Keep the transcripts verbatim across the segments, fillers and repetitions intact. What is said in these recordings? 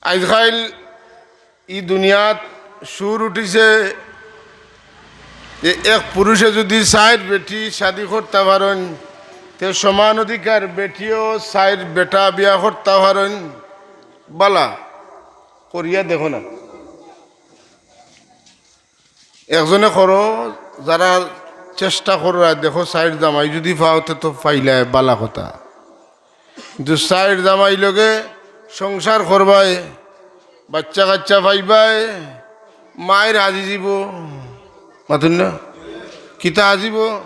আইজকাইল ই দুনিয়াত সুর উঠিছে যে এক পুরুষে যুদি চাইর বেটি শাদি করতা পারইন, তে সমান অধিকার বেটিও চাইর বেটা বিয়া করতা পারইন। বালা করিয়া দেখো না। একজনে করো, যারা চেষ্টা কররা, দেখো, চাইর জামাই যুদি পাও, তে তো পাইলায়, বালা কথা। কিন্তু চাইর জামাই লগে সংসার করবায়, বাচ্চা কাচ্চা পাইবায়, মাইর হাজি যিবো, মাতুন না? কিতা হাজিবো?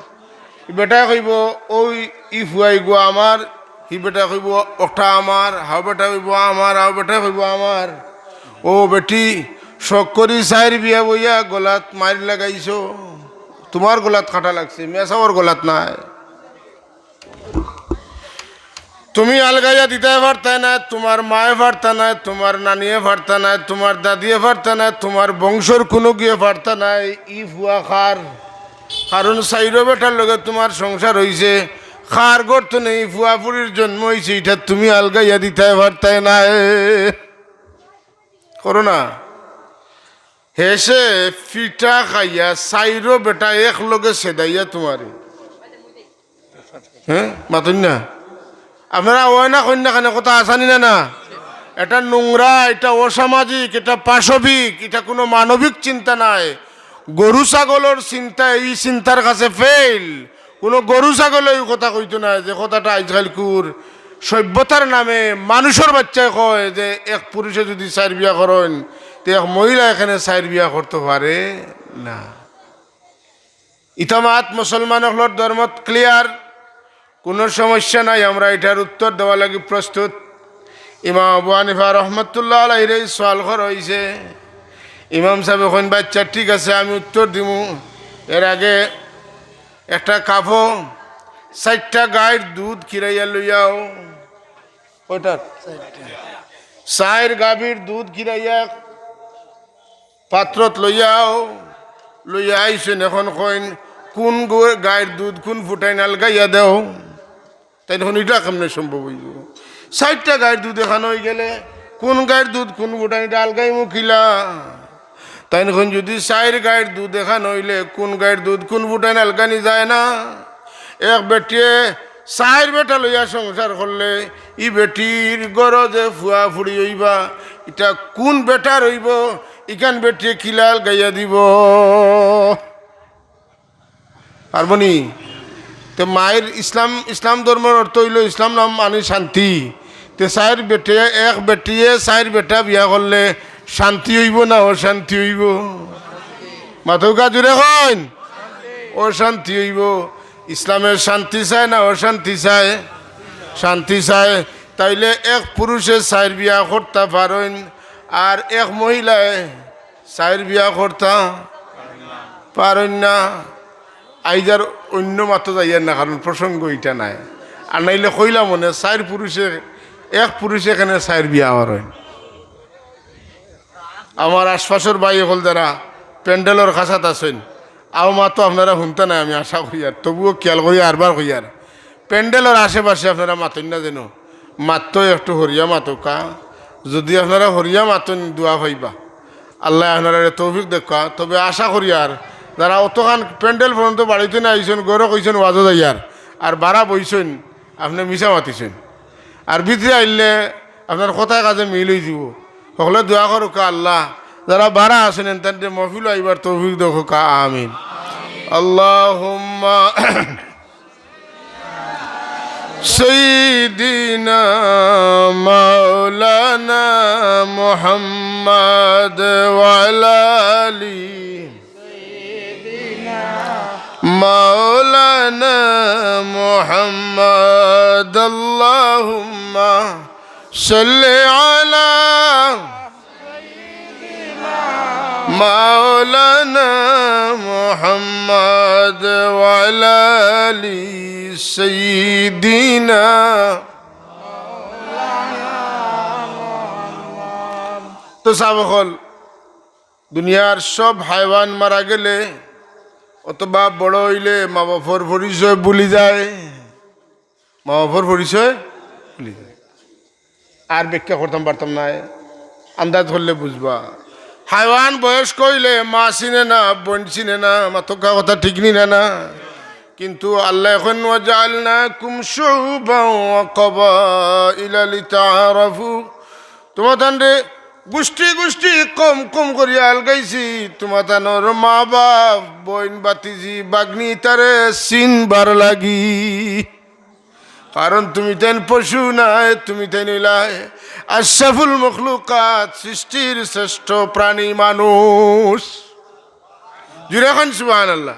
বেটায় কইবো, "ওই ই ফুয়াইগু আমার", হি বেটায় কইবো, "ওটা আমার", হাও বেটায় কইবো, "আমার", হাও বেটায় কইবো, "আমার।" ও বেটি, শখ করি চাইর বিয়া বইয়া গলাত মাইর লাগাইছো, তুমার গলাত কাটা লাগছে, মেসাওর গলাত নায়। তুমি আলগাইয়া দিতায় পারতায় নায়, তুমার মায়ে পারতা নায়, তুমার নানিয়ে পারতা নায়, তুমার দাদিয়ে পারতা নায়, তুমার বংশর কুনুগিয়ে পারতা নায়। ই ফুয়া কার? কারণ চাইরো বেটার লগে তুমার সংসার অইছে, কার ঘর থনে ই ফুয়া ফুড়ির জন্ম অইছে, ইটা তুমি আলগাইয়া দিতায় পারতায় নায়। করো না। হেষে ফিটা খাইয়া চাইরো বেটা একলগে সেদাইয়া তুমারে। হ্যাঁ, মাতুন না? আপনারা অয় না কইন না কেনে, কথা আছানি না না? এটা নোংরা, এটা অসামাজিক, এটা পাশবিক, এটা কুনু মানবিক চিন্তা নায়। গরু ছাগলর চিন্তা, ই চিন্তার কাছে ফেইল। কুনু গরু ছাগলে ই কথা কইতো নায় যে কথাটা আইজকাইলকুর সভ্যতার নামে মানুষর বাইচ্চায় কয় যে এক পুরুষে যুদি চাইর বিয়া করইন, তে এক মহিলায় কেনে চাইর বিয়া করতো পারে না। ইতা মাত মুসলমান অকলর ধর্মত clear, কুনু সমস্যা নাই, আমরা ইটার উত্তর দেওয়া লাগি প্রস্তুত। ইমাম আবু হানিফা রহমতুল্লাহ আলাইহিরে সওয়াল করা অইছে। ইমাম সাবে কইন, "বাইচ্চা, ঠিক আছে, আমি উত্তর দিমু। এর আগে একটা কাপো চাইরটা গাইর দুধ কিরাইয়া লইয়াও।" কয়টা? চাইর গাভীর দুধ কিরাইয়া পাত্রত লইয়াও, লইয়া আইছইন। এখন কইন, "কুন গো-, গাইর দুধ কুন ফুটাইন আলগাইয়া দেও।" তাইন কইন, "ইটা কেমনে সম্ভব অইবো? চাইরটা গাইর দুধ একখান অইগেলে কুন গাইর দুধ কুন ফুটাইন ইটা আলগাইমু কিলা?" তাইন কইন, "যুদি চাইর গাইর দুধ একখান অইলে কুন গাইর দুধ কুন ফুটাইন আলগানি যায় না?" এক বেটিয়ে চাইর বেটা লইয়া সংসার করলে, ই বেটির ঘরো যে ফুয়া ফুড়ি অইবা, ইটা কুন বেটার অইবো, ইখান বেটিয়ে কিলা আলগাইয়া দিবো? পারবো নি? তে মাইর ইসলাম, ইসলাম ধর্মর অর্থ অইলো, ইসলাম নাম মানে শান্তি। তে চাইর বেটিয়ে, এক বেটিয়ে চাইর বেটা বিয়া করলে শান্তি অইবো না অশান্তি অইবো? মাতউক্কা জুরে কইন। অশান্তি অইবো। ইসলামে শান্তি চায় না অশান্তি চায়? শান্তি চায়। তাইলে এক পুরুষে চাইর বিয়া করতা পারইন, আর এক মহিলায় চাইর বিয়া করতা পারইন না। আইজ আর অইন্য মাতো যাইয়ার না, কারণ প্রসঙ্গ ইটা নায়। আর নাইলে কইলাম অনে, চাইর পুরুষে, এক পুরুষে কেনে চাইর বিয়া করইন। আমার আশপাশর ভাই অকল যারা প্যান্ডেলর কাছাত আছইন, আও মাতো আপনারা হুনতা নায়, আমি আশা করিয়ার, তবুও খিয়াল করি আরবার কইয়ার। প্যান্ডেলর আশেপাশে আপনারা মাতইন না যেন, মাততো একটু হরিয়া মাতউক্কা। যুদি আপনারা হরিয়া মাতইন, দোয়া পাইবা। আল্লায় আপনারারে তৌফিক দেউক্কা। তবে আশা করিয়ার, যারা অতখান প্যান্ডেল পর্যন্ত বাড়িত না আইছইন, ঘরো কইছইন ওয়াজো যাইয়ার, আর বারা বইছইন, আপনে মিছা মাতিছইন। আর ভিতরে আইলে আপনার কথায় কাজে মিল অইযিবো। হকলে দোয়া করউক্কা আল্লাহ, যারা বারা আছইন, এনতানরে মহফিলো আইবার তৌফিক দেউক্কা, আমিন। আল্লাহুম্মা সাইয়্যিদিনা মাওলানা মুহাম্মদ ওয়া আলা আলি মাওলানা মুহাম্মদ। আল্লাহুম্মা সাল্লি আলা মাওলানা মুহাম্মদ ওয়া আলা আলি সাইয়্যিদিনা। তো সাব অকল, দুনিয়ার সব হায়ওয়ান মারা গেলে অথবা বড় অইলে মা বাপর পরিচয় ভুলি যায়, মা বাপর পরিচয় ভুলি যায়। আর ব্যাখ্যা করতাম পারতাম নায়। আন্দাজ করলে বুঝবা। হায়ওয়ান বয়স্ক অইলে মা চিনে না, বইন চিনে না, মাতকা কথা ঠিক নি না, না? কিন্তু আল্লায় কইন, "ওয়াজাআলনাকুম শুউবান ওয়া কাবাইলা লিতাআরাফু।" তুমাতানরে গুষ্টি গুষ্টি কম কম করিয়া আলগাইছি, তুমাতানর মা বাপ, বইন বাতিজি, বাগনি তারে চিনবার লাগি। কারণ তুমিতাইন পশু নায়, তুমিতাইন অইলায় আশরাফুল মখলুকাত, সৃষ্টির শ্রেষ্ঠ প্রাণী মানুষ। জুরে কইন সুবহানাল্লাহ।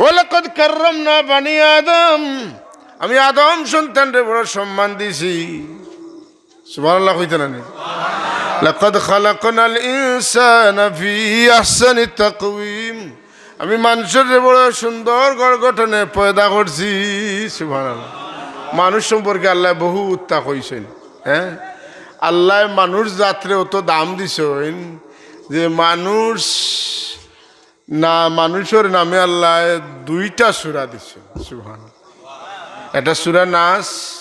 ওয়ালাকাদ কাররামনা বানি আদম, আমি আদম সন্তানরে বড় সম্মান দিছি। সুবহানাল্লাহ কইতা না নি? লাকাদ খালাকনাল ইনসানা ফি আহসানি তাকওয়িম। আমি মানুষরে বড় সুন্দর গড় গঠনে পয়দা করছি। সুবহানাল্লাহ। মানুষ সম্পর্কে আল্লায় বহুততা কইছইন। হ্যাঁ, আল্লায় মানুষ জাতরে অত দাম দিছইন যে মানুষ না, মানুষর নামে আল্লায় দুইটা সূরা দিছইন। সুবহানাল্লাহ। একটা সূরা নাস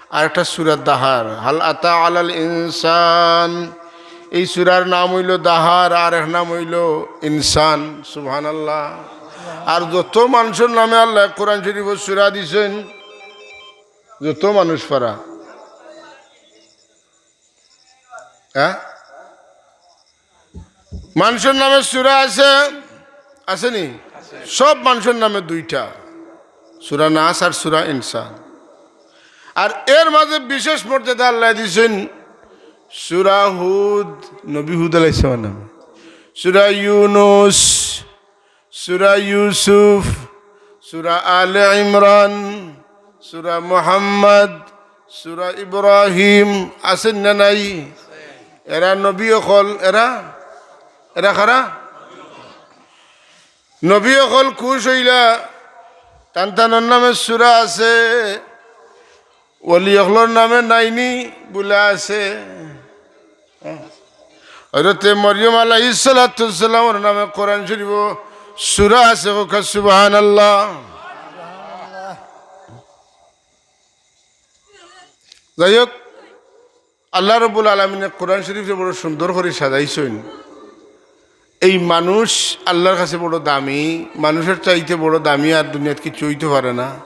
আর একটা সূরা দাহার। হাল আতা আলাল ইনসান, এই সূরার নাম অইলো দাহার, আর এক নাম অইলো ইনসান। সুবহানাল্লাহ। আর যত মানুষর নামে আল্লায় কোরআন শরীফো সূরা দিছইন, যত মানুষ পারা, হ্যাঁ, মানুষর নামে সূরা আছে, আছে নি? সব মানুষর নামে দুইটা, সূরা নাস আর সূরা ইনসান। আর এর মাঝে বিশেষ মর্যাদা আল্লায় দিছইন সূরা হুদ, নবী হুদ আলাইহিস সালামের নামে, সূরা ইউনুস, সূরা ইউসুফ, সূরা আলে ইমরান, সূরা মুহাম্মদ, সূরা ইব্রাহিম, আছইন না নাই? এরা নবী অকল, এরা, এরা কারা? নবী অকল খুশ অইলা, তান তানর নামে সূরা আছে, ওলি অকলর নামে নাইনি বুলে আছে। হযরতে মরিয়ম আলাইহিস সালাতু ওয়াস সালামর নামে কোরআন শরীফো সূরা আছে, কউক্কা সুবহানাল্লাহ। যাই হোক, আল্লাহ রাব্বুল আলামিনে কোরআন শরীফরে বড় সুন্দর করি সাজাইছইন। এই মানুষ আল্লাহর কাছে বড় দামি, মানুষর চাইতে বড় দামি আর দুনিয়াত কিচ্ছু অইতো পারে না।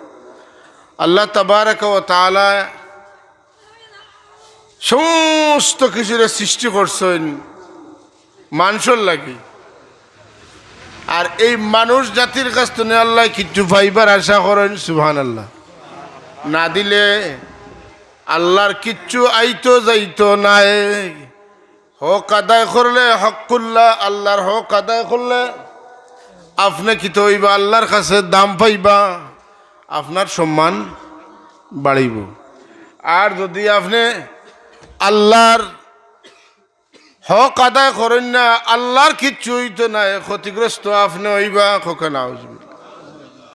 আল্লাহ তাবারাকা ওয়া তাআলা সমস্ত কিছুরে সৃষ্টি করছইন মানুষর লাগি। আর এই মানুষ জাতির কাছ থনে আল্লায় কিচ্ছু পাইবার আশা করইন, সুবহানাল্লাহ। না দিলে আল্লাহর কিচ্ছু আইতো যাইতো নায়। হক আদায় করলে, হক্কুল্লাহ, আল্লাহর হক আদায় করলে আপনে কিতা অইবা? আল্লাহর কাছে দাম পাইবা, আপনার সম্মান বাড়িবো। আর যদি আপনে আল্লাহর হক আদায় করইন না, আল্লাহর কিচ্ছু অইতো নায়, ক্ষতিগ্রস্ত আপনে অইবা। কউক্কা নাউজুবিল্লাহ।